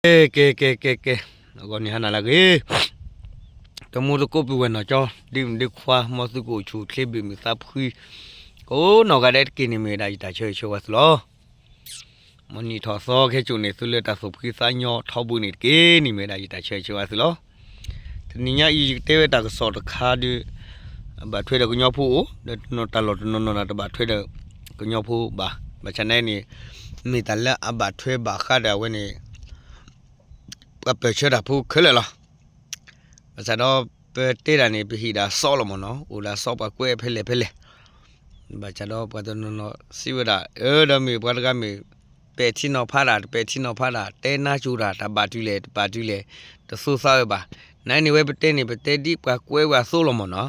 ကဲ ကဲ ကဲ ကဲ ကဲ, အဂီၢ်န့ၣ်ဟါနၤလၢအဂ့ၤ, တမူသကိးပုၢ်ဝဲၢ်နီၢ်ကၠီ ဒ့မုၣ်ဒ့ခွါ မ်သုကအိၣ်ဆူၣ်အိၣ်ချ့ ဘၣ်မုာ်သးဖှံ ကိးနီၢ်ဂၤဒဲးတက့ၢ်န့ၣ် မ့ၢ်ဝဲဒၣ်ယတၢ်ဆၢဂ့ၤဆၢဝါသုလီၤ. မ်နံၣ်ထီၣ်သီခဲကိာ်န့ၣ် သုလၢတၢ်သူၣ်ဖှံသးညီထီဘိန့ၣ်တက့ၢ်န့ၣ် မ့ၢ်ဝဲဒၣ်ယတၢ်ဆၢဂ့ၤဆၢဝါသုလီၤ. တနံၤညါအံၤ ယကတဲဝဲတၢ်ကစီၣ်တခါဒီး ဘၣ်ထွဲဒီးကညီဖိအိၣ် ဒီးတနီၤတၢ်လီၢ်တနီၤနီၤဒီး တဘၣ်ထွဲဒီးကညီဖိဘၣ်. ဘၣ်ဆၣ်န့ၣ်န့ၣ် မ့ၢ်တၢ်လၢအဘၣ်ထွဲဘၣ်ဃးဒီးအဝဲန့ၣ် ပှၤပၢၢ်ဆၢတၢ်ဖိခဲလၢာ်လီၤ. ဘၣ်ဆၣ်ဒီးပတဲတၢ်န့ၣ် ပဟ့ၣ်ဒၣ်စီလီၤမ့ၢ်နီၤ, အိၣ်ဒၣ်စီပှၤကွဲးဖဲလဲၣ်ဖဲလဲၣ်. ဘၣ်ဆၣ်ဒီးပှၤတနီၤနီၤစံးဝဲဒၣ် အၢ ဒီးမ့ၢ်ပှၤတဂၤမ့ၢ် ပဲာ်ထံနီၤဖးတၢ် တပဲာ်ထံနီၤဖးတၢ် တဲနါစိၤတၢ် တၢ်ဘၣ်တုၤလဲၣ် တဘၣ်တုၤလဲၣ် တသူသးဝဲဘၣ်. နန့ၣ်ဝဲပတဲန့ၣ် ပတဲဒ်ပှၤကွဲးဝဲအသိးလီၤမ့ၢ်နီၤ.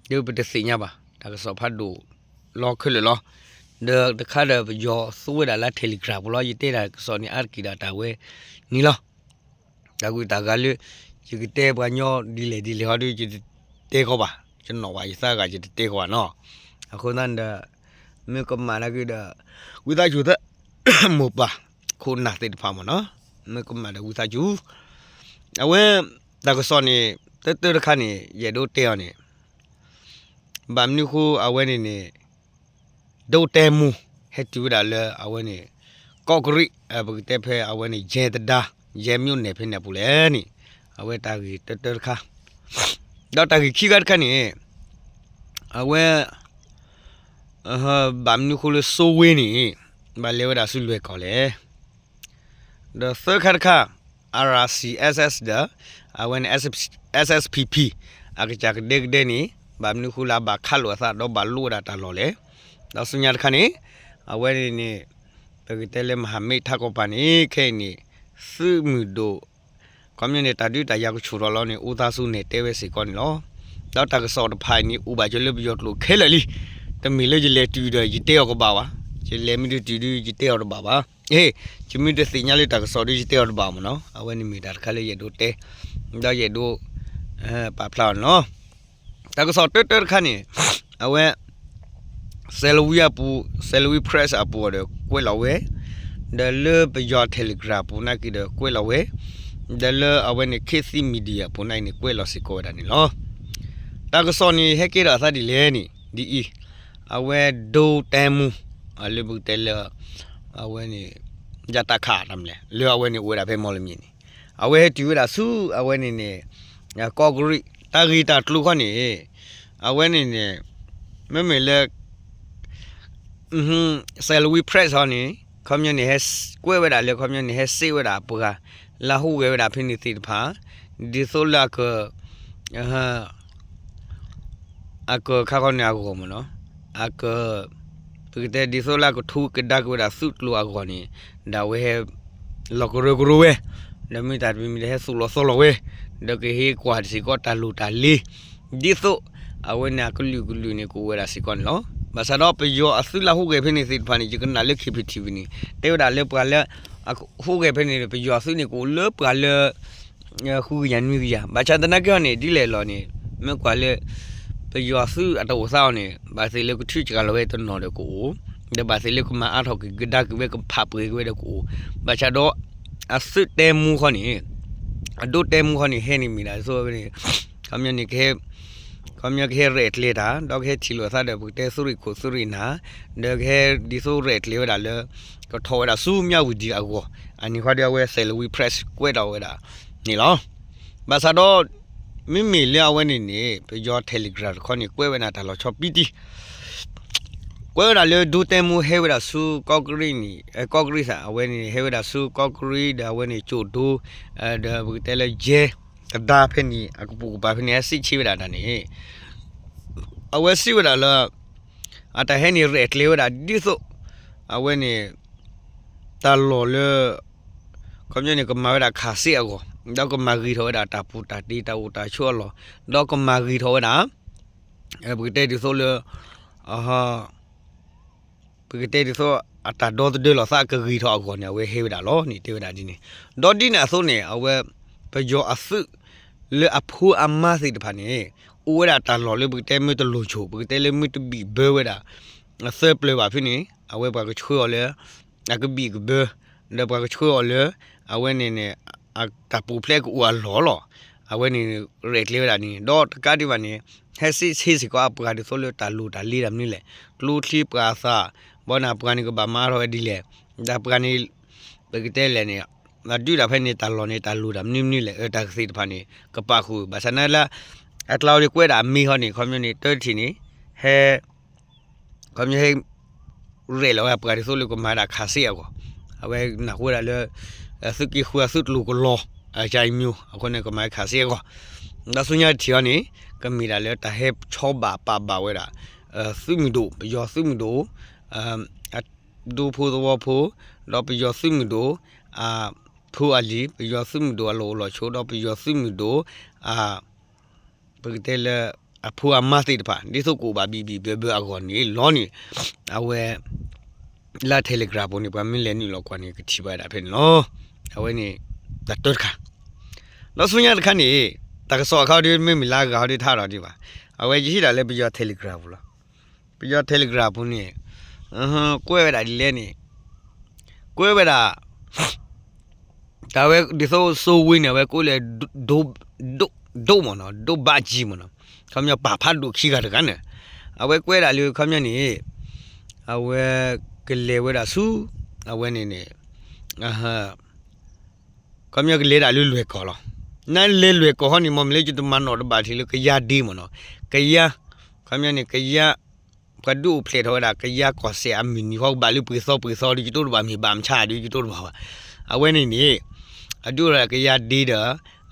ဒီးပတသ့ၣ်ညါဘၣ် တၢ်ကစီၣ်ဖးဒိၣ်လီၤခဲလၢာ်လီၤ. ဒီးတခါဒီးပယီၤသူဝဲဒၣ်လၢ Telegram ပူၤလီၤ. ယတဲတၢ်ကစီၣ်န့ၣ်အါတက့ၢ်ဒၣ်တၢ်ဝဲန့ၣ်လီၤ. တၢ်ဂုၤတၢ်ဂၤလၢ ယကတဲပှၤညီဒ်လဲၣ်ဒ်လဲၣ်ဟီဒီး ယတတဲဃီဘၣ်, ယနီၣ်ဘၣ်ယသးဂၤ ယတတဲဃီဘၣ်နီၤ. အဃိသတးဒီး မ့ၢ်ကမၣ်နာ်က့ဒီး ဝံသးစူၤသၢ မိၢ်ပၢ်ခိၣ်နၢ်သ့ၣ်တဖၣ်မ့ၢ်နီၤ, မ့ၢ်ကမၣ်ဒီးဝံသးစူၤ. အဝဲ တၢ်ကစီၣ်န့ၣ် တၢတၢတခါန့ၣ် ယအဲၣ်ဒိးတဲအီၤန့ၣ် ဘၣ်မနုၤဃိအဝဲန့ၣ်န့ၣ် ဒိတဲမူ ဟဲတုၤဝဲဒၣ်လၢအဝဲန့ၣ် ကီးကရံး ပကတဲဖဲအဝဲန့ၣ် ယဲၢ်တဒါ ယဲၢ်မၠိၣ်နဲၣ်ဖဲန့ၣ်အပူၤလဲၣ်န့ၣ် အဝဲတၢ်ဂ့ၢ်တၢတၢတခါ, ဒီးတၢ်ဂ့ၢ်ခံခါတခါန့ၣ် အဝဲ ဘၣ်မနုၤဃိလၢစိဝ့န့ၣ် ဘၣ်လဲၤဝဲဒၣ်ဆူလွဲၢ်ကီၢ်လဲၣ်. ဒီးသၢခါတခါ RCSS ဒီး အဝဲန့ၣ် SSPP အကစၢ်ကဒဲကဒဲန့ၣ် ဘၣ်မနုၤဃိလၢအဘၣ်ခးလိာ်အသး ဒီးဘၣ်လိးဝဲဒၣ်တၢ်လီၢ်လဲၣ်. ဒီးဆူညါတခါန့ၣ် အဝဲန့ၣ်န့ၣ် ပကတဲလၢမဟာမိတ်ထးကီၢ်ပၤန့ၣ် ခဲအံၤန့ၣ် သုးမုၢ်ဒိၣ် ခီပညီန့ၣ် တၢ်ဒုးတၢ်ယၤကဆူၣ်ထီၣ်လီၤန့ၣ် အိၣ်သးစူၤနဲၣ်တဲဝဲစ့ၢ်ကီးန့ၣ်လီၤ. ဒီးတၢ်ကစီၣ်တဖၣ်အံၤန့ၣ် အိၣ်ဘၣ်က့ၤလၢပယီၤကျိာ်ခဲလၢာ်လံ. တမ့ၢ်လၢယလဲၤတုၤဒီး ယတဲအီၤကဘၣ်ဘၣ်, ယလဲၤမ့ၢ်တတုၤဒီး ယတဲအီၤတဘၣ်ဘၣ်. ယမ့ၢ်တသ့ၣ်ညါလၢတၢ်ကစီၣ်ဒီး ယတဲအီၤတဘၣ်မ့ၢ်နီၤ. အဝဲန့ၣ်မ့ၢ်တၢ်တခါလၢယအဲၣ်ဒိးတဲ ဒီးယအဲၣ်ဒိး ပာ်ဖျါအီၤန့ၣ်လီၤ. တၢ်ကစီၣ်တၢတၢတခါန့ၣ် အဝဲ Salween အပူၤ Salween Press အပူၤဒီးကွဲးလီၤဝဲ, ဒီးလၢပယီၤ Telegram အပူၤနာ်က့ဒီးကွဲးလီၤဝဲ, ဒီးလၢအဝဲန့ၣ် ခေတ်သစ် Media အပူၤနာ်က့န့ၣ် ကွဲးလီၤစ့ၢ်ကီးဝဲဒၣ်န့ၣ်လီၤ. တၢ်ကစီၣ်န့ၣ် ဟဲကဲထီၣ်အသးဒ်လဲၣ်န့ၣ် ဒ်အံၤ, အဝဲ ဒိတဲမူ လၢပကတဲလၢ အဝဲန့ၣ် ယတၢ်ခးတၢ်မလဲၣ် လၢအဝဲန့ၣ်အိၣ်ဝဲဒၣ်ဖဲမီၢ်လမၠဲၣ်န့ၣ် အဝဲဟဲတုၤဝဲဒၣ်ဆူအဝဲန့ၣ်န့ၣ် ကီးကရံး တၢ်ဂ့ၢ်တၢ်ကျိၤခီန့ၣ် အဝဲန့ၣ်န့ၣ် မ့မ့ၢ်လၢ Salween Press ဟီန့ၣ် ခီပညီန့ၣ် ဟဲကွဲးဝဲဒၣ်လၢ ခီပညီန့ၣ် ဟဲစံးဝဲဒၣ်ပှၤ လၢဟူးဂဲၤဝဲဒၣ်ဖဲန့ၣ်သ့ၣ်တဖၣ် ဒ်သိးလၢအက အကခါခီန့ၣ်အဂီၢ်မ့ၢ်နီၤ, အက ပကတဲဒ်သိးလၢအကထူကဒါက့ၤဝဲဒၣ်သုးကျိၤအဂီၢ်န့ၣ် ဒီးအဝဲဟဲ လီၤကရၢကရိဝဲ, ဒီးမ့ၢ်တၢ်တမံၤမံၤဒီးဟဲသူၣ်လီၤသီလီၤဝဲ, ဒီးကဟ့ၣ်ကွၢ်စ့ၢ်ကီးတၢ်လိၣ်တၢ်လ့, ဒ်သိး အဝဲန့ၣ်အကလုာ်ကလုာ်န့ၣ် ကအိၣ်ဝဲဒၣ်စ့ၢ်ကီးန့ၣ်လီၤ. ဘၣ်ဆၣ်ဒီးပယီၤအသုးလၢဟူးဂဲၤဖဲန့ၣ်သ့ၣ်တဖၣ်န့ၣ် ယကနၣ်လၢ KPTV န့ၣ် တဲဝဲဒၣ်လၢပှၤလၢ ဟူးဂဲၤဖဲန့ၣ် ပယီၤသုးန့ၣ် ကအိၣ်လၢပှၤလၢ ဃုကယၤနွံကယၤ ဘၣ်ဆၣ်သနာ်က့ဟီန့ၣ် ဒ်လဲၣ်လီၤန့ၣ် မ့ၢ်ကွၢ်လၢ ပယီၤသုးအတၢ်အိၣ်သးအီၤန့ၣ် ဘၣ်သ့ၣ်လၢကထုးစှၤလီၤဝဲတနီၤဒီးကအိၣ်, ဒီးဘၣ်သ့ၣ်လၢကမၤအါထီၣ်က့ၤကဒါက့ၤဝဲ ကဖးပှဲၤက့ၤဝဲဒီးကအိၣ်, ဘၣ်ဆၣ်ဒီး အသုးတဲမူခီန့ၣ် အဒိတဲမူခီန့ၣ် ဟဲန့ၣ်မ့ၢ်ဒၣ်သိးဝဲန့ၣ် ခီပညီန့ၣ် ကဟဲ ခီပညီကဟဲရဲၣ်ကျဲၤတၢ် ဒီးကဟဲထံၣ်လိာ်သးဒီး ပကတဲသုးရ့ၣ်ခိၣ်သုးရ့ၣ်နၢ် ဒီးကဟဲဒ်သိးရဲၣ်ကျဲၤဝဲဒၣ်လၢ ကထီၣ်ဝဲဒၣ်ဆူမၠၣ်ဝတံၤအဂီၢ်, အန့ၣ်ခီဒီးအဝဲ Salween Press ကွဲးထီၣ်ဝဲဒၣ်န့ၣ်လီၤ. ဘၣ်ဆၣ်ဒီး မ့မ့ၢ်လၢအဝဲန့ၣ်န့ၣ် ပယီၤ Telegram တခီန့ၣ် ကွဲးဝဲဒၣ်တၢ်လီၤဆီပံတံ ကွဲးဝဲဒၣ်လၢ ဒိတဲမူ ဟဲဝဲဒၣ်ဆူကီးကရံးန့ၣ် ကီးကရံးသး အဝဲန့ၣ် ဟဲဝဲဒၣ်ဆူကီးကရံး ဒီးအဝဲန့ၣ်ကၠိၣ်ဒိ ဒီးပကတဲလၢယဲၢ် ကဒါဖဲန့ၣ် အကပိာ်ကပၤဖဲန့ၣ် ဟဲစံးဆၢဝဲဒၣ်တၢ်န့ၣ် အဝဲစံးဝဲဒၣ်လၢ အတၢ်ဟဲန့ၣ်ရဲၣ်ကျဲၤဝဲဒၣ်ဒ်သိး အဝဲန့ၣ် တၢ်လီၢ်လၢ ခီပညီန့ၣ် ကမၤဝဲဒၣ်ခးစ့အဂီၢ် ဒီးကမၤဂ့ၤထီၣ်ဝဲဒၣ်တၢ်ပူၤတၢ်တ့တၢ်အိၣ်တၢ်ဆိးအလီၢ် ဒီးကမၤဂ့ၤထီၣ်ဝဲဒၣ် ပကတဲဒ်သိးလၢ ပကတဲဒ်သိး အတၢ်ဒီသဒၢလီၤသးကဂ့ၤထီၣ်အဂီၢ်န့ၣ် အဝဲဟဲဝဲဒၣ်လီၤန့ၣ် တဲဝဲဒၣ်ဒ်န့ၣ်. ဒီးဒ်န့ၣ်အသိးန့ၣ် အဝဲ ပယီၤအသုး လၢအဖိအမါသ့ၣ်တဖၣ်န့ၣ် အိၣ်ဝဲဒၣ်တၢ်လီၢ်လၢပကတဲမ့ၢ်တလိၤဆိၣ် ပကတဲလၢမ့ၢ်တဘံၣ်ဘၢဝဲဒၣ် သၢပျၢၤဘၣ်ဖဲန့ၣ် အဝဲပှၤကဆှၢအီၤလၢ အကဘံၣ်ကဘၢ ဒီးပှၤကဆှၢအီၤလၢ အဝဲန့ၣ်န့ၣ် တၢ်ပူၤဖျဲးကအိၣ်အလီၢ်လီၤ. အဝဲန့ၣ် ရဲၣ်ကျဲၤဝဲဒၣ်န့ၣ် ဒီးတကးဒံးဘၣ်န့ၣ် ဟဲစ့ၣ်ဆ့စ့ၢ်ကီးအပှၤဒ်သိးလၢတၢ်လိၣ်တၢ်လ့တၢ်မနုၤလဲၣ်, ကျိချံပှၤသး, ဘီန့ၣ်အပှၤန့ၣ်ကဘၣ်မၤအါထီၣ်ဝဲဒ်လဲၣ်, ဒီးပှၤန့ၣ် ပကတဲလဲၣ်န့ၣ် ဒုးဒၣ်ဖဲန့ၣ် တၢ်လီၢ်န့ၣ် တၢ်လိၣ်တၢ်မနုၤမနုၤလဲၣ် အတၢ်ကသ့ၣ်တဖၣ်န့ၣ် ကပာ်ဃုာ် ဘၣ်ဆၣ်န့ၣ်လၢ အကျါဝဲကွဲးဒၣ်အမ့ၢ်ဟီန့ၣ် ခီပညီန့ၣ် တၢထံၣ်န့ၣ် ဟဲ ခီပညီဟဲ ရဲၣ်လီၤဝဲအပှၤဒ်သိးလၢကမၤဒၣ်ခးစ့အဂီၢ်, အဝဲနၢ်ဟူဝဲဒၣ်လၢ သုးက့ဃုအသုးကျိၤကလီၤ အကါအံၤမၠိ အဃိန့ၣ် ကမၤခးစ့အဂီၢ်, ဒီးဆူညါတထံၣ်အီၤန့ၣ် ကမ့ၢ်ဒၣ်လၢတၢ်ဟဲဆီဘၣ်ပာ်ဘၣ်ဝဲဒၣ် သုးမုၢ်ဒိၣ် ပယီၤသုးမုၢ်ဒိၣ် ဒူဖိသဝီဖိ, ဒီးပယီၤသုးမုၢ်ဒိၣ် အဖိအလံၤ, ပယီၤသုးမုၢ်ဒိၣ်အလီၢ်အိၣ်လီၢ်ဆိး, ဒီးပယီၤသုးမုၢ်ဒိၣ် ပကတဲလၢ အဖိအမါသ့ၣ်တဖၣ် ဒ်သိးကအိၣ်ဘၣ်ဘံၣ်ဘံၣ်ဘၢဘၢအဂီၢ်န့ၣ်လီၤန့ၣ်, အဝဲ လၢ Telegram ပူၤန့ၣ် ပှၤမ့ၢ်လဲၤနုာ်လီၤကွၢ်န့ၣ် ကထံၣ်ဘၣ်ဝဲဒၣ်ဖဲန့ၣ်လီၤ. အဝဲန့ၣ် တၢ်တၢတခါ, ဒီးဆူညါတခါန့ၣ် တၢ်ကစီၣ်အခါဒ်မ့မ့ၢ်လၢအဂၤဟီဒ်တဟးထီၣ်ဒံးဘၣ်, အဝဲယဟံးဒၣ်လၢပယီၤ Telegram ပူၤလီၤ. ပယီၤ Telegram ပူၤန့ၣ် ကွဲးဝဲဒၣ်ဒ်လဲၣ်န့ၣ် ကွဲးဝဲဒၣ် တၢ်ဝဲဒ်သိးစိဝ့န့ၣ် အဝဲကိးလၢ ဒိၣ် ဒိၣ်မ့ၢ်နီၤ ဒိၣ်ဘးကံမ့ၢ်နီၤ, ခီပညီပာ်ဖးဒိၣ်ခံဂၤတဂၤန့ၣ်, အဝဲကွဲးဒၣ်လၢခီပညီန့ၣ် အဝဲကလဲၤဝဲဒၣ်ဆူ အဝဲန့ၣ်န့ၣ် ခီပညီကလဲၤဒၣ်လၢလွဲၢ်ကီၢ်လီၤ. နလဲၤလွဲၢ်ကီၢ်ဟီန့ၣ် မ့မ့ၢ်လၢယတမၤနီၣ်တဘၣ်ထံးလၢကယါဒ့မ့ၢ်နီၤ, ကယါ ခီပညီန့ၣ် ကယါ ပှၤဒုးအိၣ်ဖျဲၣ်ထီၣ်ဝဲဒၣ် ကယါကီၢ်စဲၣ်အမုၢ်နံၤဃီ ကဘၣ်လၢပှ့ၤသီပှ့ၤသီဒီး ယတိၢ်တဘၣ် မ့ၢ်ဘၣ်မဆါဒီး ယတိၢ်တဘၣ်ဘၣ်. အဝဲန့ၣ်န့ၣ် အဒုးအိၣ်ထီၣ်ကယါဒ့ဒီး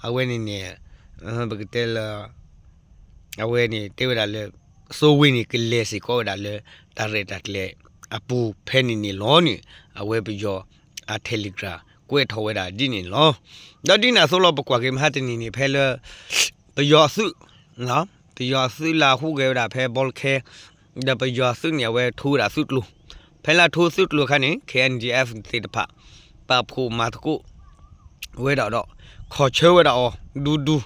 အဝဲန့ၣ်န့ၣ် ပကတဲလၢ အဝဲန့ၣ်တဲဝဲဒၣ်လၢ စိဝ့န့ၣ် ကလဲၤစ့ၢ်ကီးဝဲဒၣ်လၢ တၢ်ရဲၣ်တၢ်ကျဲၤအပူၤဖဲန့ၣ်န့ၣ်လီၤန့ၣ် အဝဲပယီၤအ Telegram ကွဲးထီၣ်ဝဲဒၣ်ဒ်န့ၣ်လီၤ. ဒီးဒ်န့ၣ်အသိးလီၤ ပကွၢ်က့ၤမဟါတနံၤန့ၣ် ဖဲလၢ ပယီၤအသုး ပယီၤအသုးလၢအဟူးဂဲၤဝဲဒၣ်ဖဲဘီလခဲ ဒီးပယီၤအသုးန့ၣ် အဝဲထိဝဲဒၣ်သုးကျိၤ, ဖဲလၢအထိသုးကျိၤအခါန့ၣ် KNDF သ့ၣ်တဖၣ် ပာ်ဖှိၣ်မၤသကိး ဝဲဒၣ်ဒီး ခီၣ်ဆၢဝဲဒၣ်အီၤဒူဒူ,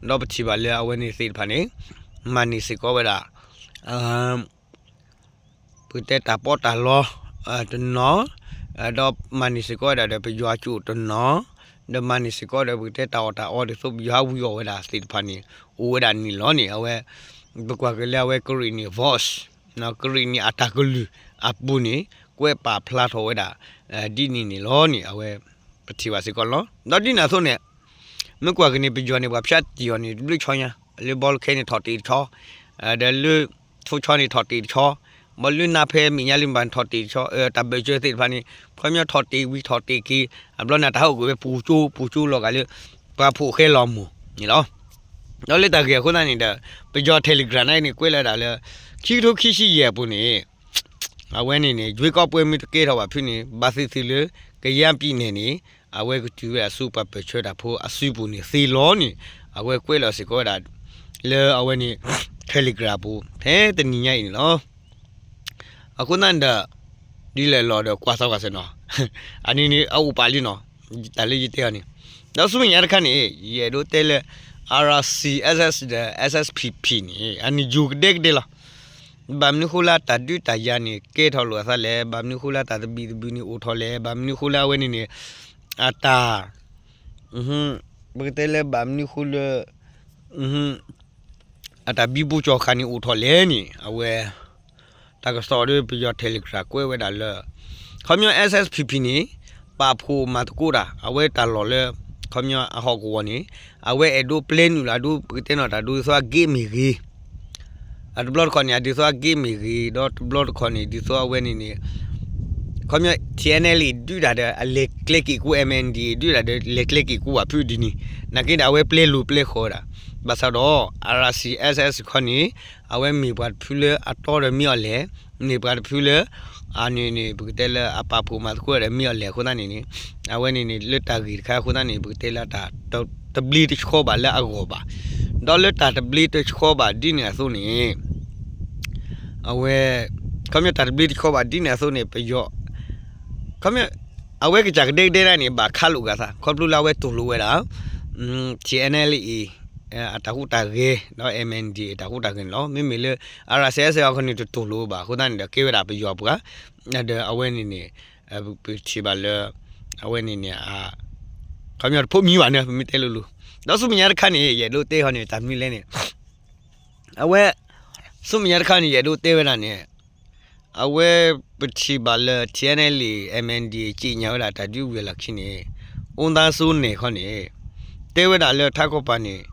ဒီးပထံၣ်ဘၣ်လၢအဝဲန့ၣ်သ့ၣ်တဖၣ်န့ၣ် မၤန့ၢ်စ့ၢ်ကီးဝဲဒၣ် ပကတဲတၢ်ပီးတၢ်လီ တနီၤ, ဒီးမၤန့ၢ်စ့ၢ်ကီးဝဲဒၣ်ဒီးပယီၤအကၠိၣ်တနီၤ, ဒီးမၤန့ၢ်စ့ၢ်ကီးဒီးပကတဲတၢ်အီၣ်တၢ်အီဒ်သိးပယီၤဟးဝံအီၣ်ဝဲဒၣ်သ့ၣ်တဖၣ်န့ၣ် အိၣ်ဝဲဒၣ်န့ၣ်လီၤန့ၣ် အဝဲ ပကွၢ်က့ၤလၢအဝဲကရံၣ်နံၣ် voice ကရံၣ်နံၣ်အတၢ်ကလုၢ်အပူၤန့ၣ် ကွဲးပာ်ဖျါထီၣ်ဝဲဒၣ် ဒ်န့ၣ်န့ၣ်လီၤန့ၣ် အဝဲ ပထံၣ်ဘၣ်စ့ၢ်ကီးလီၤ. ဒီးဒ်န့ၣ်အသိးန့ၣ် မ့ၢ်ကွၢ်က့ၤန့ၣ် ပယီၤန့ၣ် ပှၤဖၠးတံၢ်အီၤန့ၣ် တဘျုးဆီညါ လၢဘီလခဲန့ၣ်ထီၣ်တ့ၢ်တဆီ, ဒီးလၢ ထိဆီန့ၣ်ထီၣ်တ့ၢ်တဆီ, ဘီလၢနါဖဲမဲာ်ညါလၢဘၣ်န့ၣ်ထီၣ်တ့ၢ်တဆီ, တၢ်ဘၢၣ်စၢၤသ့ၣ်တဖၣ်န့ၣ် ခီပညီထီၣ်တ့ၢ်ဝံၤထီၣ်တ့ၢ်က့ၤ, အဘျီန့ၣ်တၢ်ဟးအိၣ်ကွံာ်ဝဲပူၤကၠိ ပူၤကၠိလီၤဂာ်လၢ ပှၤဖှိၣ်ဃဲလီၤမိၢ်န့ၣ်လီၤ. ဒီးလၢတၢ်ဂ့ၢ်အဃိသတးန့ၣ်ဒီး ပယီၤ Telegram န့ၣ်န့ၣ် ကွဲးလီၤဝဲဒၣ်လၢ ခံကထိခံဆံယဲၢ်အပူၤန့ၣ် အဝဲန့ၣ်န့ၣ် ရွေးကောက်ပွဲမ့ၢ်တကဲထီၣ်ဘၣ်ဖုးန့ၣ် ဘၣ်သ့ၣ်သ့ၣ်လၢ ကယါပံၤနဲၣ်န့ၣ် အဝဲကတုၤဝဲဒၣ်ဆူပှၤပၢၢ်ဆၢတၢ်ဖိအစုပူၤန့ၣ်သ့လီၤန့ၣ် အဝဲကွဲးလီၤစ့ၢ်ကီးဝဲဒၣ် လၢအဝဲန့ၣ် Telegram ပူၤ ဖဲတနံၤညါအံၤန့ၣ်လီၤ. အဃိသတးန့ၣ်ဒီး ဒ်လဲၣ်လီၤဒီးကွၢ်သီကွၢ်စ့ၢ်နီၤ, အနံၤန့ၣ်အအိၣ်ပာ်လံနီၤ, တၢ်လၢယတဲအီၤန့ၣ်, ဒီးဆူမဲာ်ညါတခါန့ၣ် ယအဲၣ်ဒိးတဲလၢ RCSS ဒီး SSPP န့ၣ် အန့ၣ်ယိၤကဒဲကဒဲလီၤ. ဘၣ်မနုၤဃိလၢတၢ်ဒုးတၢ်ယၤန့ၣ် ကဲထီၣ်လိာ်အသးလဲၣ်, ဘၣ်မနုၤဃိလၢတၢ်သဘံၣ်သဘုၣ်န့ၣ်အိၣ်ထီၣ်လဲၣ်, ဘၣ်မနုၤဃိလၢအဝဲန့ၣ်န့ၣ် အတၢ် ပကတဲလၢဘၣ်မနုၤဃိလၢ အတၢ်ဘံဘူကၠီၤဃာ်န့ၣ်အိၣ်ထီၣ်လဲၣ်န့ၣ် အဝဲ တၢ်ကစီၣ်ဒီးပယီၤ Telegram ကွဲးဝဲဒၣ်လၢ ခီပညီ SSPP န့ၣ် ပာ်ဖှိၣ်မၤသကိးတၢ် အဝဲတၢ်လီၢ်လၢ ခီပညီအဟီၣ်ကဝီၤန့ၣ် အဝဲအဲၣ်ဒိးပျဲနုာ်လီၤဒ် ပကတဲနီၤတၢ်ဒ်သိးအက့မ့ၢ်ဂ့ၤ အတဘျီတခီၣ်န့ၣ် အဒ်သိးအက့မ့ၢ်ဂ့ၤ ဒီးတဘျီတခီၣ်န့ၣ် ဒ်သိးအဝဲန့ၣ်န့ၣ် ခီပညီ TNLA ဒုးတၢ်ဒီး အလဲၤကျဲက့ၤကူ MNDAA ဒုးတၢ်ဒီး လဲၤကျဲက့ၤကူဘၣ်ဖုးဒ်န့ၣ် နာ်က့ဒီး အဝဲပျဲလူၤပျဲဃီၤဝဲဒၣ် ဘၣ်ဆၣ်ဒီး RCSS ခီန့ၣ် အဝဲမ့ၢ်ပှၤတဖုလၢအတီဒီးမ့ၢ်အီၤလဲၣ်, မ့ၢ်ပှၤတဖုလၢ အန့ၣ်န့ၣ် ပကတဲလၢအပာ်ဖှိၣ်မၤသကိးဒီးမ့ၢ်အီၤလဲၣ်အဃိသတးန့ၣ်န့ၣ် အဝဲန့ၣ်န့ၣ် လၢတၢ်ဂ့ၢ်တခါအဃိသတးန့ၣ် ပကတဲလၢတၢ်တဘျ့တဆှီဘၣ်လၢအဂီၢ်ဘၣ်, ဒီးလၢတၢ်တဘျ့တဆှီဘၣ်ဒ်န့ၣ်အသိးန့ၣ် အဝဲ ခီပညီတၢ်တဘျ့တဆှီဘၣ်ဒ်န့ၣ်အသိးန့ၣ် ပယီၤ ခီပညီ အဝဲကစၢ်ကဒဲကဒဲဒၣ်န့ၣ် ဘၣ်ခးလိာ်က့ၤအသး ခီဖျိလၢအဝဲတူၢ်လိာ်ဝဲဒၣ် TNLA အတၢ်ဟူးတၢ်ဂဲၤ ဒီး MNDAA အတၢ်ဟူးတၢ်ဂဲၤန့ၣ်လီၤ. မ့မ့ၢ်လၢ RCSS အဃိန့ၣ် တတူၢ်လိာ်ဘၣ်အဃိသတးန့ၣ်ဒီး ကဲဝဲဒၣ်ပယီၤပှၤ ဒီးအဝဲန့ၣ်န့ၣ် ပထံၣ်ဘၣ်လၢ အဝဲန့ၣ်န့ၣ် အ ခီပညီတဖိးမံဘၣ်န့ၣ် ပမ့ၢ်တဲလိၤလိၤ, ဒီးဆူမဲာ်ညါတခါန့ၣ် ယအဲၣ်ဒိးတဲဃီန့ၣ် တၢ်မနုၤလဲၣ်န့ၣ်, အဝဲ ဆူမဲာ်ညါတခါန့ၣ် ယအဲၣ်ဒိးတဲဝဲဒၣ်န့ၣ်, အဝဲပထံၣ်ဘၣ်လၢ ထံၣ်အဲၣ်နဲၣ်လံ MNDAA က့ညါဝဲဒၣ်တၢ်ဒုးဝံၤအလီၢ်ခံန့ၣ်, အူသါစိန့ၣ်ခီန့ၣ် တဲဝဲဒၣ်လၢထးခိၣ်ပၤန့ၣ်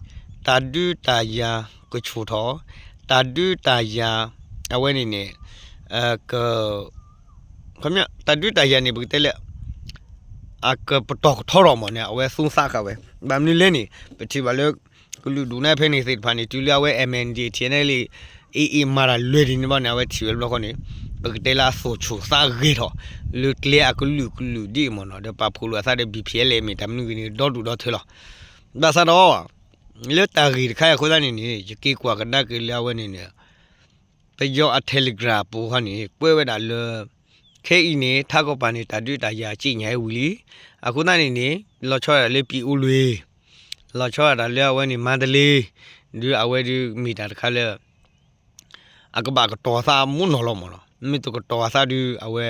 တၢ်ဒုးတၢ်ယၤကဆူၣ်ထီၣ်, တၢ်ဒုးတၢ်ယၤ အဝဲန့ၣ်န့ၣ် က တၢ်ဒုးတၢ်ယၤန့ၣ် ပကတဲလၢ အကပတီၢ်ကထီထီၣ်မးန့ၣ် အဝဲသူသးဃာ်ဝဲ, ဘၣ်မနုၤလဲၣ်န့ၣ် ပထံၣ်ဘၣ်လၢ ကလုာ်ဒူၣ်နၢ်ဖဲန့ၣ်သ့ၣ်တဖၣ်န့ၣ် တုၤလၢအဝဲ MNDAA ထံၣ်အဲၣ်နဲၣ်လံ AA မၤတၢ်လွဲၢ်ဒ်န့ၣ်ဘၣ်န့ၣ် အဝဲထံၣ်ဝဲတဘျီဃီန့ၣ် ပကတဲလၢအသူၣ်ဆူၣ်သးဂဲၤထီၣ် လၢကျဲအကလုာ်ကလုာ်ဒ်အံၤမးနီၤ ဒီးပာ်ဖှိၣ်လိာ်အသးဒီး BPLA မ့ၢ်တၢ်မနုၤဂ့ၤန့ၣ် ဒီဒူၣ်ဒီထၢလီၤ. ဘၣ်ဆၣ်ဒီး လၢတၢ်ဂ့ၢ်တခါအံၤအဃိသတးန့ၣ်န့ၣ် ယက့ၤကွၢ်ကဒါက့ၤလၢအဝဲန့ၣ်န့ၣ် ပယီၤအ Telegram ပူၤဃီန့ၣ် ကွဲးဝဲဒၣ်လၢ ခဲအံၤန့ၣ် ထးခိၣ်ပၤန့ၣ် တၢ်ဒုးတၢ်ယၤက့ညါဝံၤလံ. အဃိသတးန့ၣ်န့ၣ် လီၤဆီဒၣ်တၢ်လၢ ပံအိလွံၢ်, လီၤဆီဒၣ်တၢ်လၢအဝဲန့ၣ် မါတလ့, ဒုးအဝဲဒုးမ့ၢ်တၢ်တခါလၢ အကဘၣ်ကတီၤအသးမူနီၢ်လီၤမးလီၤ. မ့ၢ်တကတီၤအသးဒုး အဝဲ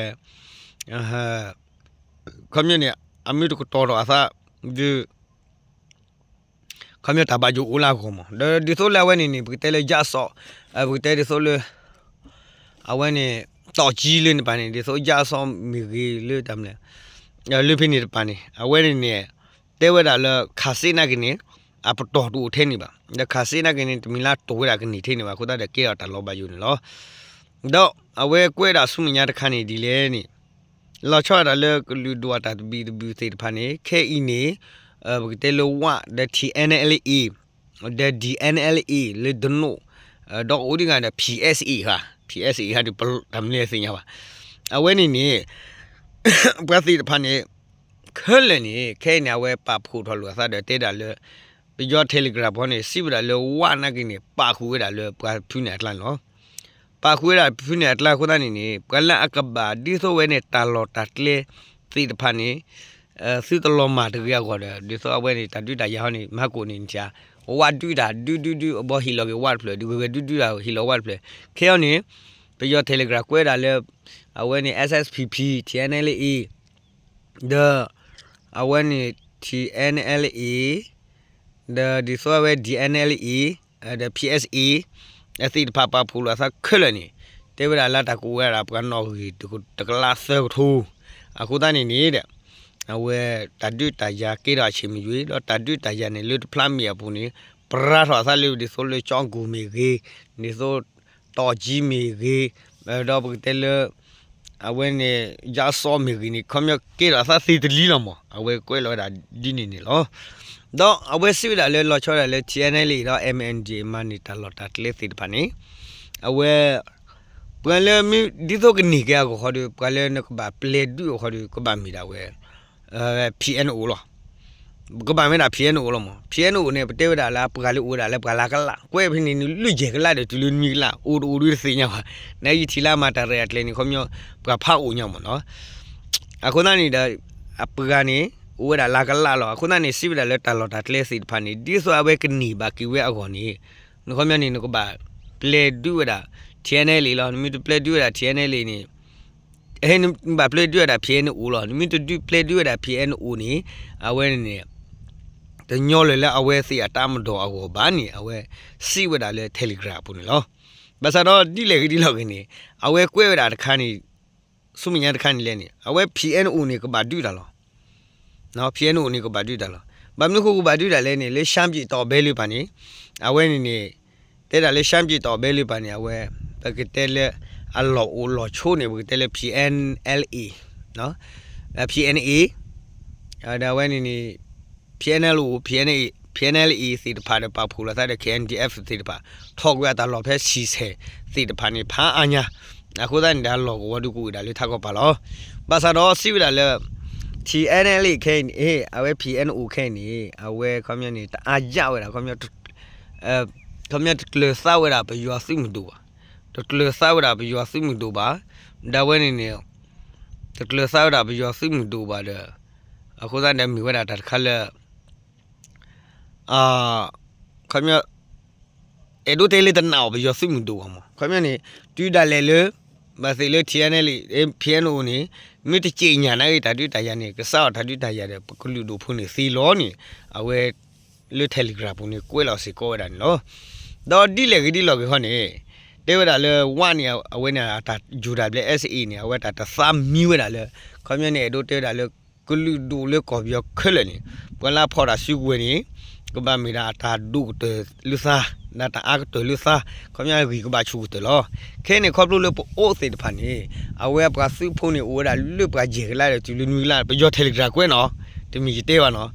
ခီပညီန့ၣ် အမ့ၢ်တကတီၤထီၣ်အသးဒုး ခီပညီတၢ်ဘၣ်ယိၣ်အိၣ်လၢအဂီၢ်မး ဒီးဒ်သိးလၢအဝဲန့ၣ်န့ၣ် ပကတဲလၢယၣ်စီၣ် ပကတဲဒ်သိးလၢ အဝဲန့ၣ် တီၢ်ကံလၢန့ၣ်တပၤန့ၣ် ဒ်သိးယၣ်စီၣ်မ့ၢ်ဂ့ၤလၢတၢ်မနုၤလဲၣ် လၢဖဲန့ၣ်တပၤန့ၣ် အဝဲန့ၣ်န့ၣ် တဲဝဲဒၣ်လၢခးစ့နာ်က့န့ၣ် အပတီၢ်တအိၣ်ထဲန့ၣ်ဘၣ် ဒီးခးစ့နာ်က့န့ၣ် တမ့ၢ်လၢတိၢ်ဝဲဒၣ်ကန့ၢ်ထဲန့ၣ်ဘၣ် အဃိသတးဒီးကဲထီၣ်တၢ်လီၤဘၣ်ယိၣ်န့ၣ်လီၤ. ဒီးအဝဲကွဲးဒၣ်ဆူမဲာ်ညါတခါန့ၣ်ဒ်လဲၣ်န့ၣ် လီၤဆီဒၣ်တၢ်လၢကလုာ်ဒူၣ်အတၢ်သဘံၣ်သဘုၣ်သ့ၣ်တဖၣ်န့ၣ် ခဲအံၤန့ၣ် ပကတဲလၢဝ ဒီး ထံၣ်အဲၣ်နဲၣ်လံ ဒီး ဒ်အဲၣ်နဲၣ်လံ လၢဒနိၣ် ဒီးအိၣ်ဒံးဂၤဒီး PSA ဧါ PSA ဧါဒီး တၢ်မနုၤလဲၣ်သ့ၣ်ညါဘၣ်. အဝဲန့ၣ်န့ၣ် ပှၤသ့ၣ်တဖၣ်န့ၣ် ခဲလၢာ်န့ၣ် ခဲအံၤန့ၣ် အဝဲပာ်ဖှိၣ်ထီၣ်လိာ်အသးဒီးတဲဒၣ်လၢ ပယီၤ Telegram ဖီန့ၣ် စံးဝဲဒၣ်လၢဝနာ်က့န့ၣ် ပာ်ဃုာ်ဝဲဒၣ်လၢပှၤဖုန့ၣ်အကျါန့ၣ်လီၤ. ပာ်ဃုာ်ဝဲဒၣ်ဖုန့ၣ်အကျါအဃိသတးန့ၣ်န့ၣ် ပှၤလၢအကဘၣ်ဒ်သိးဝဲန့ၣ် တၢ်လီၢ်တၢ်ကျဲသ့ၣ်တဖၣ်န့ၣ် သုတလီၤမၢ်တဂ့ၤအဂီၢ်ဒီး ဒ်သိးအဝဲန့ၣ် တၢ်ဒုးတၢ်ယၤဟီန့ၣ် မၤကိၣ်န့ၣ် နထံၣ်ဧါ ဝဒုးတၢ် ဒုးဒုးဒုး အဘီဟ့ၣ်လီၤက့ၤဝတဖျၢၣ် ဒုးဂဲၤဒုးဒုးတၢ်ဟ့ၣ်လီၤဝတဖျၢၣ် ခဲအံၤန့ၣ် ပယီၤ Telegram ကွဲးဒၣ်လၢ အဝဲန့ၣ် SSPP TNLA ဒီး အဝဲန့ၣ် TNLA ဒီးဒ်သိးအဝဲ DNLA ဒီး PSA အသ့ၣ်တဖၣ်ပာ်ဖှိၣ်လိာ်အသးခဲလၢာ်န့ၣ် တဲဝဲဒၣ်လၢတၢ်ကအိၣ်ဝဲဒၣ်ပှၤနီၣ်ဂံၢ်တကလးသၢကထိ အဃိသတးန့ၣ်န့ၣ်ဒီး အဝဲတၢ်ဒုးတၢ်ယၤကဲထီၣ်အဆံးမံၤယွံၤ ဒီးတၢ်ဒုးတၢ်ယၤန့ၣ်လၢတဖျါမ့ၢ်အပူၤန့ၣ် ပရၤထီၣ်အသးလၢဒ်သိးလၢကၠီကူၣ်မ့ၢ်ဂ့ၤ ဒ်သိး တီၢ်ကံမ့ၢ်ဂ့ၤ ဒီးပကတဲလၢ အဝဲန့ၣ် ယၣ်စီမ့ၢ်ဂ့ၤန့ၣ် ခီပညီကဲထီၣ်အသးသ့တလံလီၤမး အဝဲကွဲးလီၤဝဲဒၣ်ဒ်န့ၣ်န့ၣ်လီၤ. ဒီးအဝဲစံးဝဲဒၣ်လၢလီၤဆီဒၣ်လၢ TNLA ဒီး MNDAA မၤန့ၢ်တၢ်လီၢ်တၢ်ကျဲသ့ၣ်တဖၣ်န့ၣ် အဝဲ ပှၤလၢမ့ၢ်ဒ်သိးကန့ၢ်က့ၤအဂီၢ်ဃီဒီး ပှၤလၢနကဘၣ်ပျဲဒုးအဂီၢ်ဃီဒီး ကဘၣ်မ့ၢ်ဒၣ်ဝဲ PNO လီၤ. ကဘၣ်မ့ၢ်ဒၣ် PNO လီၤမး PNO န့ၣ် ပတဲဝဲဒၣ်လၢအပှၤလၢအိၣ်ဝဲဒၣ်လၢပှၤလၢကလး ကွဲးဖဲန့ၣ်နလွံၢ်ယဲၢ်ကလးဒီးတုၤလၢနွံကလး အိၣ်တအိၣ်ဒုးတသ့ၣ်ညါဘၣ်. နယထံၣ်လၢအမၤတၢ်ရဲၣ်အကျဲၤန့ၣ် ခီပညီ ပှၤဖးအိၣ်ညါမးနီၤ. အဃိသတးန့ၣ်ဒီး အပှၤန့ၣ် အိၣ်ဝဲဒၣ်လၢကလးလီၤ. အဃိသတးန့ၣ် စံးဝဲဒၣ်လၢတၢ်လီၢ်တၢ်ကျဲသ့ၣ်တဖၣ်န့ၣ် ဒ်သိးအဝဲကန့ၢ်ဘၣ်က့ၤဝဲအဂီၢ်န့ၣ် နခီပညီန့ၣ် နကဘၣ်ပျဲဒုးဝဲဒၣ် TNLA လီၤ. နမ့ၢ်တပျဲဒုးဝဲဒၣ် TNLA န့ၣ် နဘၣ်ပျဲဒုးဝဲဒၣ် PNO လီၤ. နမ့ၢ်တဒုးပျဲဒုးဝဲဒၣ် PNO န့ၣ် အဝဲန့ၣ်န့ၣ် တညီလၢၤလၢအဝဲသ့ၣ်အတၢ်မၤဒိးအဂီၢ်ဘၣ်န့ၣ် အဝဲစံးဝဲဒၣ်လၢ Telegram အပူၤန့ၣ်လီၤ. ဘၣ်ဆၣ်ဒီးဒ်လဲၣ်ဂ့ၤဒ်လဲၣ်ဂ့ၤန့ၣ် အဝဲကွဲးဝဲဒၣ်တခါန့ၣ် ဆူမဲာ်ညါတခါန့ၣ်လဲၣ်န့ၣ် အဝဲ PNO န့ၣ် ကဘၣ်ဒုးတၢ်လီၤ. PNO န့ၣ် ကဘၣ်ဒုးတၢ်လီၤ. ဘၣ်မနုၤဃိကဘၣ်ဒုးတၢ်လဲၣ်န့ၣ် လၢ ရှမ်းပြည်တောင်ပိုင်း လၢပၤန့ၣ် အဝဲန့ၣ်န့ၣ် တဲဒၣ်လၢ ရှမ်းပြည်တောင်ပိုင်း လၢပၤန့ၣ် အဝဲ ပကတဲလၢ အလီၢ်အိၣ်လီၢ်ဆိးန့ၣ် ပကတဲလၢ PNLA, PNA ဒီးအဝဲန့ၣ်န့ၣ် PNLO, PNA, PNLA သ့ၣ်တဖၣ်ဒီးပာ်ဖှိၣ်လိာ်သးဒီး KNDF သ့ၣ်တဖၣ် ထီၣ်ကွံာ်အတၢ်လီၢ်ဖဲဆံဆဲးသ့ၣ်တဖၣ်န့ၣ် ဖးအါညါ အဃိသတးန့ၣ်ဒီး အလီၢ်ကဝီၤဒုးကအိၣ်ဝဲဒၣ်လၢထးခိၣ်ပၤလီၤ. ဘၣ်ဆၣ်ဒီးစံးဝဲဒၣ်လၢ TNLA ခဲအံၤန့ၣ် အဝဲ PNO ခဲအံၤန့ၣ် အဝဲခီပညီန့ၣ် တအါယၣ်ဝဲဒၣ် ခီပညီတကျၢၤသးဝဲဒၣ်ပယီၤသုးမုၢ်ဒိၣ်ဘၣ်. တကျၢၤသးဝဲဒၣ်ပယီၤသုးမုၢ်ဒိၣ်ဘၣ်. ဒီးအဝဲန့ၣ်န့ၣ် တကျၢၤသးဝဲဒၣ်ပယီၤသုးမုၢ်ဒိၣ်ဘၣ်ဒီး အဃိသတးန့ၣ်မ့ၢ်ဝဲဒၣ်တၢ်တခါလၢ ခီပညီ အဲၣ်ဒိးတဲလၢတနာ်အီၤပယီၤသုးမုၢ်ဒိၣ်ဘၣ်မး ခီပညီန့ၣ် တုၤဒၣ်လဲာ်လၢ ဘၣ်သ့ၣ်လၢ TNLA, PNO န့ၣ် မ့ၢ်တစံးညါနာ်ဂ့ၤတၢ်ဒုးတၢ်ယၤန့ၣ် ကစးအီၤတၢ်ဒုးတၢ်ယၤဒီး ပကလုာ်ဒိၣ်ဖိန့ၣ်သ့လီၤန့ၣ် အဝဲ လၢ Telegram ပူၤန့ၣ် ကွဲးလီၤစ့ၢ်ကီးဝဲဒၣ်န့ၣ်လီၤ. ဒီးဒ်လဲၣ်ဂ့ၤဒ်လဲၣ်ဂ့ၤဃီန့ၣ် တဲဝဲဒၣ်လၢဝၣ်န့ၣ် အဝဲန့ၣ်အတၢ်ယူၤတၢ်ဘျဲ S A န့ၣ် အဝဲတၢ်တသးမံဝဲဒၣ်လၢ ခီပညီန့ၣ် အဲၣ်ဒိးတဲဝဲဒၣ်လၢ ကလုာ်ဒိၣ်လၢကီၢ်ပယီၤခဲလၢာ်န့ၣ် ပှၤလၢအဖီၣ်တၢ်စုကဝဲၤန့ၣ် ကဘၣ်မ့ၢ်ဒၣ်အတၢ်ဒိၣ်ကတၢၢ်လၢသး ဒီးတၢ်အါကတၢၢ်လၢသး ခီပညီအဂံၢ်ကဘၣ်ဆူၣ်ကတၢၢ်လီၤ. ခဲအံၤန့ၣ် ခီဖျိလၢပအိၣ်သ့ၣ်တဖၣ်န့ၣ် အဝဲပှၤသုးဖိန့ၣ် အိၣ်ဝဲဒၣ်လၢပှၤယဲၢ်ကလးဒီးတုၤလၢနွံကလး ပယီၤ Telegram ကွဲးနီၤ တမ့ၢ်ယတဲဘၣ်နီၤ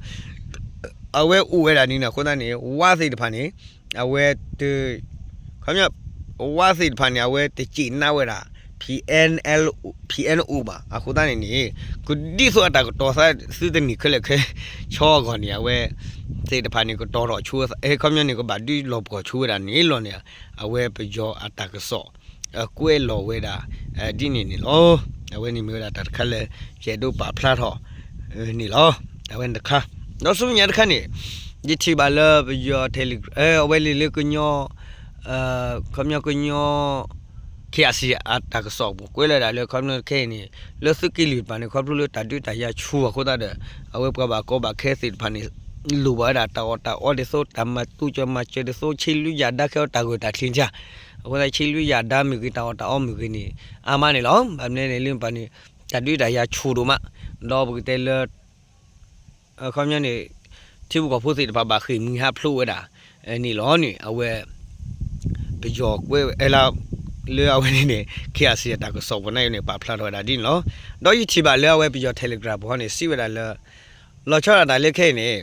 အဝဲအိၣ်ဝဲဒၣ်န့ၣ် အဃိသတးန့ၣ် ဝါသ့ၣ်တဖၣ်န့ၣ် အဝဲတ ခီပညီ ဝါသ့ၣ်တဖၣ်န့ၣ် အဝဲတစံးနၢ်ဝဲဒၣ် P N L P N O ဘၣ်. အဃိသတးန့ၣ်န့ၣ် ကဒ်သိးအတၢ်ကတီၤသးသုတနံၣ်ခဲလၢာ်ခဲဆ့အဂီၢ်န့ၣ် အဝဲ သ့ၣ်တဖၣ်န့ၣ် ကတီၤထီၣ်ဆိ ခီပညီန့ၣ် ကဘၣ်ဒုးလီၤပှီၢ်ဆိဝဲဒၣ်န့ၣ်လီၤန့ၣ် အဝဲပယီၤအတၢ်ကစီၣ် ကွဲးလီၤဝဲဒၣ် ဒ်န့ၣ်န့ၣ်လီၤ. အဝဲန့ၣ်မ့ၢ်ဝဲဒၣ်တၢ်တခါလၢ ယအဲၣ်ဒိးပာ်ဖျါထီၣ် န့ၣ်လီၤ. အဝဲန့ၣ်တခါ ဒီးဆူမဲာ်ညါတခါန့ၣ် ယထံၣ်ဘၣ်လၢပယီၤ Telegram အဝဲလံာ်လၢကညီ ခီပညီကညီ K I C အတၢ်ကစီၣ်ပူၤ ကွဲးလီၤဒၣ်လၢခီပညီခဲအံၤန့ၣ် လၢသုးက့လွံၢ်တဖၣ်န့ၣ် ခီဖျိလၢတၢ်ဒုးတၢ်ယၤဆူၣ်အဃိသတးဒီး အဝဲပှၤဘၣ်ကီဘၣ်ခဲသ့ၣ်တဖၣ်န့ၣ် လိၣ်ဘၣ်ဝဲဒၣ်တၢ်အီၣ်တၢ်အီဒ်သိး တၢ်မၤတူကၢၤမၤစၢၤဒ်သိး ဆ့လွံၢ်ယၢ်ဒါခဲအီၤတၢ်ဂၢၢ်တၢ်ကျၢၤ အဃိသတး ဆ့လွံၢ်ယၢ်ဒါမ့ၢ်ဂ့ၤ တၢ်အီၣ်တၢ်အီမ့ၢ်ဂ့ၤန့ၣ် အါမးန့ၣ်လီၤ. ဘၣ်မနုၤလဲၣ်န့ၣ် လၢပှၤန့ၣ် တၢ်ဒုးတၢ်ယၤဆူၣ်ဒိၣ်မး ဒီးပကတဲလၢ ခီပညီန့ၣ် ထံဖိကီၢ်ဖိသ့ၣ်တဖၣ်ဘၣ်ဃ့ၢ်မှံဟးဖျိးဝဲဒၣ် န့ၣ်လီၤန့ၣ် အဝဲ ပယီၤကွဲးလၢအဝဲန့ၣ်န့ၣ် K I C အတၢ်ကစီၣ်ပူၤန့ၣ်န့ၣ် ပာ်ဖျါထီၣ်ဝဲဒၣ်ဒ်န့ၣ်လီၤ. ဒီးယထံၣ်ဘၣ်လၢအဝဲပယီၤ Telegram ပူၤဟီန့ၣ် စံးဝဲဒၣ်လၢ လီၤဆီဒၣ်တၢ်လၢခဲအံၤန့ၣ်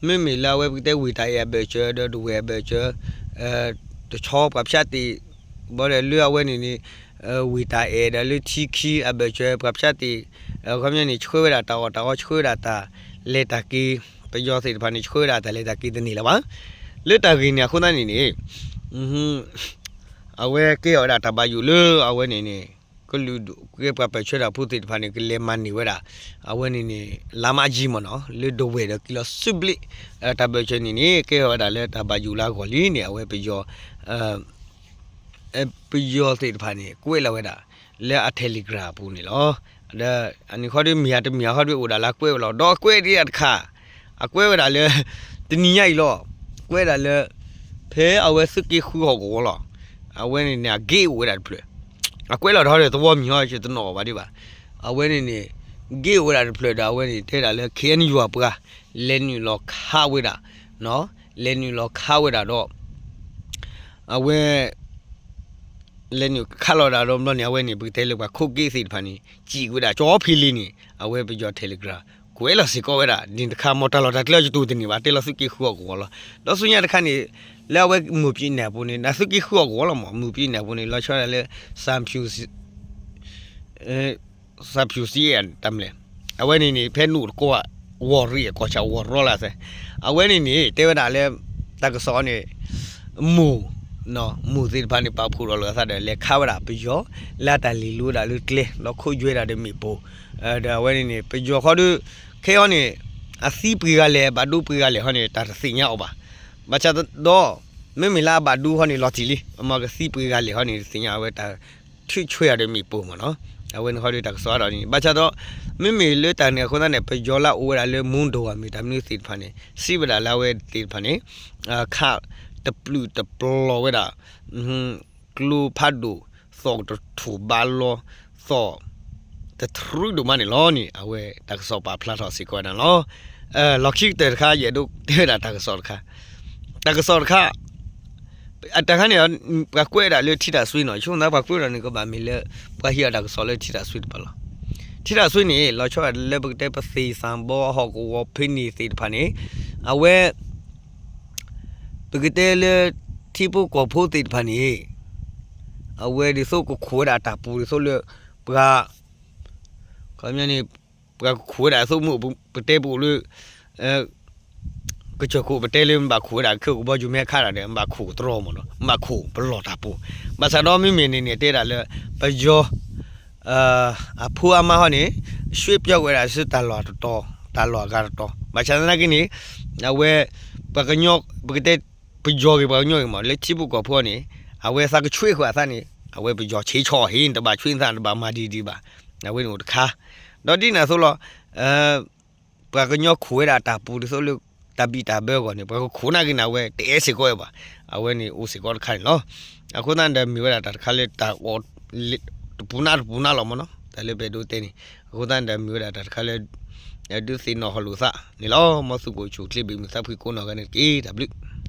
မ့မ့ၢ်လၢအဝဲပကတဲဝ့ၢ်တၢ်အဲၣ်အဘၢၣ်စၢၤ ဒီးဒဝဲၢ်အဘၢၣ်စၢၤ တဆီပှၤဖၠးတ့ၢ် ဘၣ်ဒီးလၢအဝဲန့ၣ်န့ၣ် ဝ့ၢ်တၢ်အဲၣ်ဒီးလၢထံခံအဘၢၣ်စၢၤ ပှၤဖၠးတ့ၢ် ခီပညီန့ၣ် ဆှၢဝဲဒၣ်တၢ်အီၣ်တၢ်အီ ဆှၢဝဲဒၣ်တၢ်လဲၤတၢ်က့ၤ ပယီၤသ့ၣ်တဖၣ်န့ၣ် ဆှၢဝဲဒၣ်တၢ်လဲၤတၢ်က့ၤတန့ၢ်လၢၤဘၣ်. လၢတၢ်ဂ့ၢ်န့ၣ်အဃိသတးန့ၣ်န့ၣ် အဝဲကဲထီၣ်ဝဲဒၣ်တၢ်ဘၣ်ယိၣ်လၢအဝဲန့ၣ်န့ၣ် ကလုာ်ဒူၣ်ကဲပှၤပၢၢ်ဆၢတၢ်ဖိသ့ၣ်တဖၣ်န့ၣ် ကလဲၤမၤန့ၢ်ဝဲဒၣ် အဝဲန့ၣ်န့ၣ် လါမးကၠံမ့ၢ်နီၤ လၢဒဝဲၢ်ဒီးက့ၤလီၤစုဘျ့ တၢ်ဘၢၣ်စၢၤန့ၣ်န့ၣ် ကဲထီၣ်ဝဲဒၣ်လၢတၢ်ဘၣ်ယိၣ်လၢအဂီၢ်လံန့ၣ် အဝဲပယီၤ ပယီၤသ့ၣ်တဖၣ်န့ၣ် ကွဲးလီၤဝဲဒၣ် လၢအ Telegram အပူၤန့ၣ်လီၤ. ဒီးအန့ၣ်ခီဒီးမ့ၢ်ဧါတမ့ၢ်ဧါခီဒီးအိၣ်ဒၣ်လၢအကွဲးဝဲလီၤ. ဒီးအကွဲးဒ်တခါ အကွဲးဝဲဒၣ်လၢ တနံၤညါအံၤလီၤ. ကွဲးဒၣ်လၢ ဖဲအဝဲသုးက့ဃုအီၣ်ကဝီၤလီၤ. အဝဲန့ၣ်န့ၣ် အ gate အိၣ်ဝဲဒၣ်တဖျၢၣ် အကွဲးလီၤထီၣ်ဒီးသဝီမံၤဟီ ယတနီၣ်အီၤဘၣ်ဒံးဘၣ်. အဝဲန့ၣ်န့ၣ် gate အိၣ်ဝဲဒၣ်တဖျၢၣ်ဒီး အဝဲန့ၣ်တဲဒၣ်လၢ K N U အပှၤ လဲၤနုာ်လီၤခးဝဲဒၣ် လဲၤနုာ်လီၤခးဝဲဒၣ်ဒီး အဝဲ လဲၤနုာ်ခးလီၤဒၣ်ဒီးဘျီန့ၣ် အဝဲန့ၣ် ပကတဲလၢပှၤခိး gate သ့ၣ်တဖၣ်န့ၣ် စံးဝဲဒၣ်ကၠီဖံးလံန့ၣ် အဝဲပယီၤ Telegram ကွဲးလီၤစ့ၢ်ကီးဝဲဒၣ် ဒ်တခါ မ့ၢ်တၢ်လီၢ်တၢ်ကျဲအီၤယတိၢ်တန့ၢ်ဘၣ် တဲလီၤသုးက့ဃုအီၣ်ကဝီၤလီၤ. ဒီးဆူညါတခါန့ၣ် လၢအဝဲမိၢ်ပၠံးနၢ်ပူၤန့ၣ် နသုးက့ဃုအီၣ်ကဝီၤလီၤမ့ၢ် မိၢ်ပၠံးနၢ်ပူၤန့ၣ် လီၤဆီဒၣ်လၢ စၣ်ဖၠူၣ်စံ စၣ်ဖၠူၣ်စံတၢ်မလဲၣ် အဝဲန့ၣ်န့ၣ် ဖဲနအိၣ်တကိး ဝီၤရံၣ်အကီၢ်ဆၣ် ဝီၤရီလၢသဲ အဝဲန့ၣ်န့ၣ် တဲဝဲဒၣ်လၢ တၢ်ကစီၣ်န့ၣ် မိၢ် မိၢ်သ့ၣ်တဖၣ်န့ၣ် ပာ်ဖှိၣ်ထီၣ်လိာ်အသးဒီး လဲၤခးဝဲဒၣ်ပယီၤ လၢအတၢ်လ့ၤလိၤဝဲဒၣ်လၢကျဲ ဒီးခိးယွဲဒၣ်ဒီးမ့ၣ်ပိၢ် ဒီးအဝဲန့ၣ်န့ၣ် ပယီၤခီဒီး ခဲအံၤန့ၣ် အသံပှဲၤဂၤလဲၣ် အဘၣ်ဒိပှဲၤဂၤလဲၣ်ဟီန့ၣ် တၢ်တသ့ၣ်ညါအီၤဘၣ်. ဘၣ်ဆၣ်ဒီး မ့မ့ၢ်လၢအဘၣ်ဒိဟီန့ၣ် လီၤတံၢ်လံ အမ့ၢ်ကသံပှဲၤဂၤလဲၣ်ဟီန့ၣ် တသ့ၣ်ညါ အဝဲတၢ်ထုးဆွဲအီၤဒီးမ့ၣ်ပိၢ်မ့ၢ်နီၤ. အဝဲန့ၣ်ခီဒီးတၢ်ကစီၣ်အါထီၣ်န့ၣ် ဘၣ်ဆၣ်ဒီး မ့မ့ၢ်လၢတၢ်န့ၣ်အဃိသတးန့ၣ် ပယီၤလၢအအိၣ်ဝဲဒၣ်လၢမူဒိၣ်ဧါ မ့ၢ်တၢ်မနုၤသ့ၣ်တဖၣ်န့ၣ် စံးဝဲဒၣ်လၢအဝဲသ့ၣ်တဖၣ်န့ၣ် ခးတပျုာ်တပျီၤဝဲဒၣ် ကျိဖးဒိၣ် သီၣ်တထူၣ်ဘးလီၤ သီၣ် တတြူးဒိၣ်မးန့ၣ်လီၤန့ၣ် အဝဲတၢ်ကစီၣ်ပာ်ဖျါထီၣ်စ့ၢ်ကီးဝဲဒၣ်လီၤ. လီၢ်ခံကတၢၢ်တခါ ယအဲၣ်ဒိးတဲဝဲဒၣ်တၢ်ကစီၣ်တခါ တၢ်ကစီၣ်တခါ အတၢ်ခါန့ၣ် ပှၤကွဲးဒၣ်လၢထံတၢ်ဆွ့နီၤ ဆိသးပှၤကွဲးဒၣ်န့ၣ် ကဘၣ်မ့ၢ်လၢ ပှၤဟံးအီၤတၢ်ကစီၣ်လၢထံတၢ်ဆွ့တပၤလီၤ. ထံတၢ်ဆွ့န့ၣ် လီၤဆီဒၣ်လၢပကတဲပသ့ၣ်သၣ်ဘီဟီၣ်ကဝီၤဖဲန့ၣ်သ့ၣ်တဖၣ်န့ၣ် အဝဲ ပကတဲလၢ ထံဖိကီၢ်ဖိသ့ၣ်တဖၣ်န့ၣ် အဝဲဒ်သိးကခိၣ်ဝဲဒၣ်တၢ်ပူၤဒ်သိးလၢ ပှၤ ခီပညီန့ၣ် ပှၤကခိၣ်ဝဲဒၣ်သိးမုၢ် ပတဲပအိၣ်လၢ ကစၢၢ်ခိၣ်ပတဲလၢမ့ၢ်ဘၣ်ခိၣ်ဝဲဒၣ် ခဲကဘီယူၤမ့ၢ်ခါဒၣ်ဒီး မ့ၢ်ဘၣ်ခိၣ်တြီမ့ၢ်နီၤ မ့ၢ်ဘၣ်ခိၣ်ပလီၢ်တၢ်ပူၤ ဘၣ်ဆၣ်ဒီးမ့မ့ၢ်န့ၣ်န့ၣ် တဲဒၣ်လၢ ပယီၤ အဖိအမါဟီန့ၣ် ရွှေ့ပြောင်းဝဲဒၣ်ဆူတၢ်လီၢ်တတီၤ တၢ်လီၢ်အဂၤတတီၤ ဘၣ်ဆၣ်သနာ်က့န့ၣ် အဝဲ ပှၤကညီ ပကတဲ ပယီၤဂ့ၤ ပှၤကညီဂ့ၤမ့ၢ် လၢထံဖိကီၢ်ဖိန့ၣ် အဝဲသးကဆွ့ဃာ်အသးန့ၣ် အဝဲပယီၤဆံးဆီၣ်ဟ့ၣ် တဘၣ်ဆွ့သး တဘၣ်မၤဒ်ဒ်ဘၣ် အဝဲန့ၣ်အိၣ်တခါ ဒီးဒ်န့ၣ်အသိးလီၤ, ပှၤကညီခိးဝဲဒၣ်တၢ်ပူၤဒ်သိးလၢ တၢ်ဘံၣ်တၢ်ဘၢအဂီၢ်န့ၣ် ပှၤကခိးနာ်က့န့ၣ် အဝဲတအဲၣ်စ့ၢ်ကီးဝဲဘၣ်. အဝဲန့ၣ်အိၣ်စ့ၢ်ကီးတခါန့ၣ်လီၤ. အဃိသတးန့ၣ်ဒီး မ့ၢ်ဝဲဒၣ်တၢ်တခါလၢတၢ်အီၣ် တပူၤနးတပူၤနးလီၤမ့ၢ်နီၤ, တၢ်လၢပအဲၣ်ဒိးတဲန့ၣ်. အဃိသတးန့ၣ်ဒီး မ့ၢ်ဝဲဒၣ်တၢ်တခါလၢ ဒုးသ့ၣ်နီၣ်ဟီၣ်လိာ်သးန့ၣ်လီၤ. မ်သုကအိၣ်ဆူၣ်အိၣ်ချ့ဘၣ်မုာ်သးဖှံကိးနီၢ်ဂၤန့ၣ်တက့ၢ်. တၢ်ဘျုး